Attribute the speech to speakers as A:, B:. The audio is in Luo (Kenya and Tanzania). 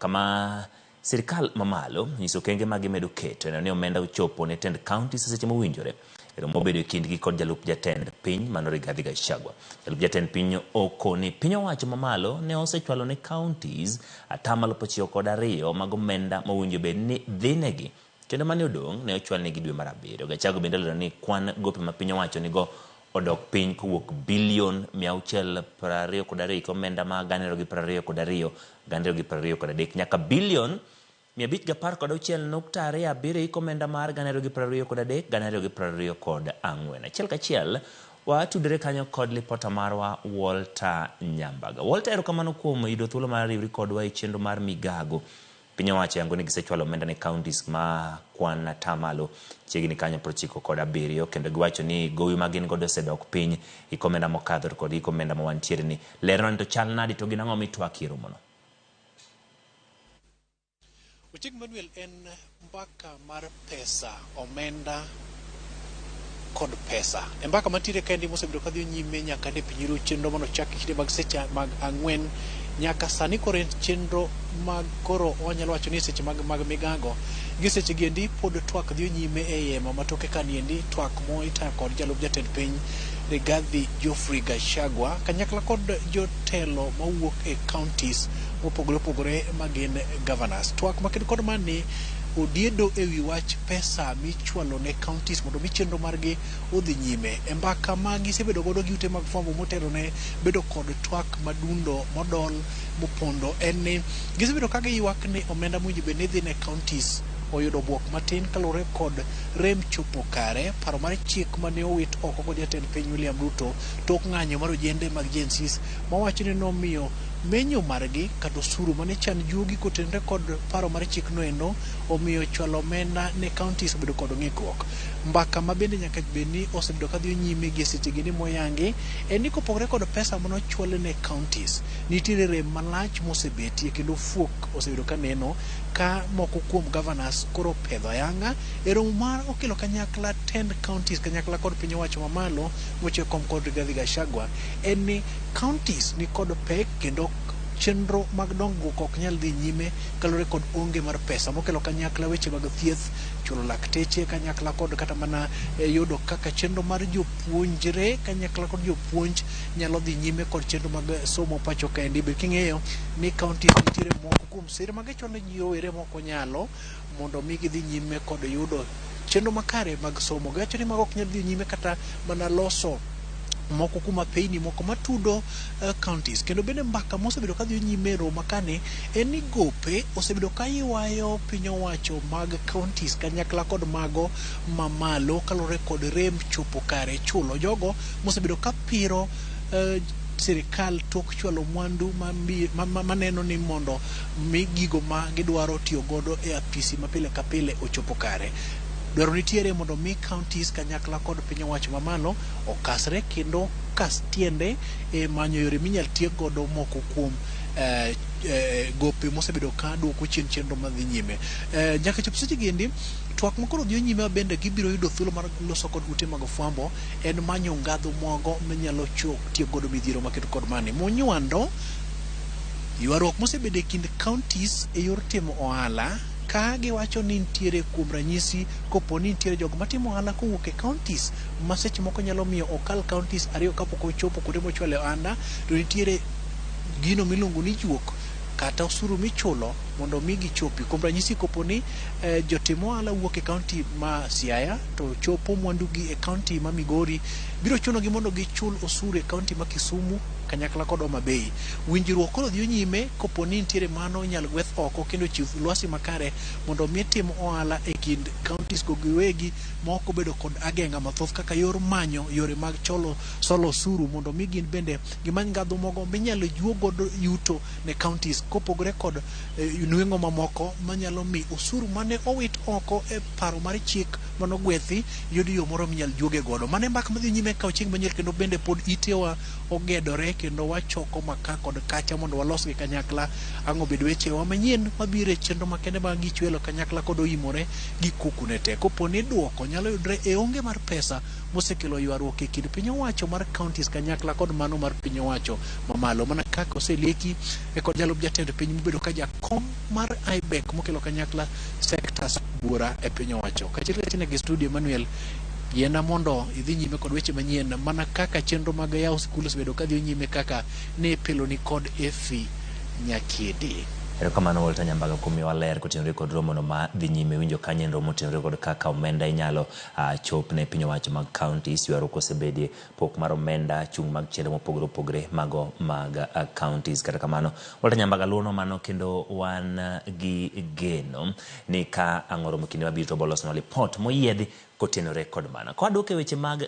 A: Kama sirkal mamalo nyiso okenge ma gimedo keto neno ni omenda ochopo ne tend counties e seche mowinjore. E romo mobedo e kindgi kod jalup jatend piny mano Rigathi Gachagua. Jalup jatend piny okoni piny owacho mamalo ne osechwalo ne counties atamalo 92 mag omenda mowinjo bed ni dhinegi kendo mane odong' ne ochwalnegi dwe mar abiriyo. Gachagua bende olero ni kwan gope ma piny owacho nigo odok piny kowuok bilion 622 omenda ma 2022 2023 nyaka bilion 516.27 hik omenda mar 2023 2024. Achiel kachiel watudore kanyo kod lipota marwa Walter Nyambaga. Walter, erokamano kuom yudo thuolo mar riwri kodwa e chenro mar Migago. Piny owacho yango ni gisechwalo omenda ne counties ma kwan atamalo chiegni kanyo 97 kendo giwacho ni gowi ma gin godo osedok piny hik omenda mokadho to kod hik omenda ma wantiere ni. Lerna ni to chal nadi to gin ang'o mitwakie e romono?
B: Ochieng Manuel en mbaka mar pesa, omenda kod pesa. E mbaka mantiere kaendi mosebedo kadhi nyime nyaka ne piny ru chenro manochak e kinde mag seche mag ang'wen nyaka sani koro en chenro mag koro wanyalo wacho ni seche mag migago. Gi seche gi endi pod twak dhi nyime e hema matoke kaniendi twak mo itayo kod jalup jatend piny Rigathi Geoffrey Gachagua kanyakla kod jotelo mawuok e counties mopogore opogore magin governors. Twak maked kod mani odiedo e wi wach pesa michwalo ne counties mondo mi chenro margi odhi nyime. E mbaka ma gisebedo godo gi ute mag fwambo motelo ne bedo kod twak madundo modol mopondo en ni gisebedo ka giywak ni omenda mowinjo bed ni dhi ne counties oyudo bwok matin kaluwore kod rem chopo kare paro mar chik mane owit oko kod jatend piny William Ruto tok ng'anyo mar ojende mag Gen Zs mawacho ni nomiyo menyo margi kata osuru mane chan juogi kotenore kod paro mar chikno endo omiyo chwalo omenda ne counties obedo kod ng'ikruok. Mbaka ma bende nyaka bed ni osebedo kadhi nyime gi seche gi ni moyangi en ni kopogore kod pesa manochwal ne counties nitiere rem malach mosebetie kendo fuok osebedo kaneno ka moko kuom governors koro pedho ayanga e romo mar okelo kanyakla tend counties kanyakla kod piny owacho mamalo moche kom kod Rigathi Gachagua en ni counties ni kod pek kendo chenro mag dongruok ok nyal dhi nyime kaluwore kod onge mar pesa mokelo kanyakla weche mag thieth, chulo lakteche kanyakla kod kata mana yudo kaka chenro mar jopuonjre kanyakla kod jopuonj nyalo dhi nyime kod chenro mag somo pacho kaendi. Ber king'eyo ni counties nitiere moko kuom sir ma gichulo ne rowere mok onyalo mondo mi gidhi nyime kod yudo chenro makare mag somo. Giwacho ni mago ok nyal dhi nyime kata mana loso moko kuom apeyni moko matudo counties. Kendo bende mbaka mosebedo kadhi nyime e romo makani en ni gope osebedo ka ywayo piny owacho mag counties kanyakla kod mago mamalo kaluwore kod rem chopo kare chulo jogo mosebedo ka piro sirikal tok chwalo mwandu maneno ni mondo mi gigo ma gidwaro tiyo godo e apisi ma pile ka pile ochopo kare. Dwaro nitiere mondo mi counties kanyakla kod piny owacho mamalo okasre kendo kas tiende e manyo yore minyal tiek godo moko kuom gope mosebedo ka duoko chien chenro madhi nyime. Nyaka chop seche gi endi, twak makoro dhi nyime bende gibiro yudo thuolo mar loso kod ute mag fwambo en manyo ngadho mogo minyalo tiek godo midhiero makedo kod mani. Monywando ywaruok mosebedo e kind counties e yor timo ohala ka giwacho ni nitiere kuom ranyisi kopo ni nitiere jogo matimo ohala kowuok e counties ma seche moko nyalo miyo okal counties ariyo kapok ochopo kuonde mochwale ohanda to nitiere gino miluongo ni juok kata osuru michulo mondo mi gichopi. Kuom ranyisi kopo ni jotim ohala wuok e county ma Siaya to chopo mwandu gi e county ma Migori, biro chunogi mondo gichul osuru e county ma Kisumu kanyakla kod Homa Bay. Winjruok koro dhi nyime kopo ni nitiere mano inyalo gweth oko kendo chiw lwasi makare mondo mi tim ohala e kind counties go giwegi ma ok obedo kod ageng'a mathoth kaka yor manyo yore mag cholo solo osuru mondo mi gin bende gimany ngadho mogo minyalo juo godo yuto ne counties kopogore kod nweng'o mamoko manyalo mi osuru mane owit oko e paro mar chik manogwethi yud yo moro minyal juoge godo. Mano e mbaka madhi nyime ka Ochieng Manuel kendo bende pod itewa ogedore. kendo wachoko maka kod kacha mondo walosgi kanyakla. Ang' obed wechewa manyien mabiro e chenro makende mag Ngich Welo kanyakla kod oimore gi kuku ne te. Kopo ni duoko nyalo yudre e onge mar pesa mosekelo ywaruok e kind piny owacho mar counties kanyakla kod mano mar piny owacho mamalo, mana kaka oselieki e kod jalup jatend piny mobedo ka jakom mar IBEC mokelo kanyakla sectors buora e piny owacho. Kachiel kachiel gi studio Emmanuel, yiena mondo idhi nyime kod weche manyien mana kaka chenro mag yawo sikul osebedo kadhi nyime kaka ne ipiloni kod Effie Nyakiedi.
A: Erokamano Walter Nyambaga kuom miyowa ler kotenore kod romono ma dhi nyime. Winjo kanyo en romo motenore kod kaka omenda inyalo chop ne piny owacho mag counties. Ywaruok osebedie, pok mar omenda, chung' mag chenro mopogore opogore mago mag counties. Kata kamano, Walter Nyambaga luwono mano kendo wan gi geno ni ka ang' oromo kinde mabiro to bolosnwa lipot moyiedhi kotenore kod mano. Ka wadok e weche mag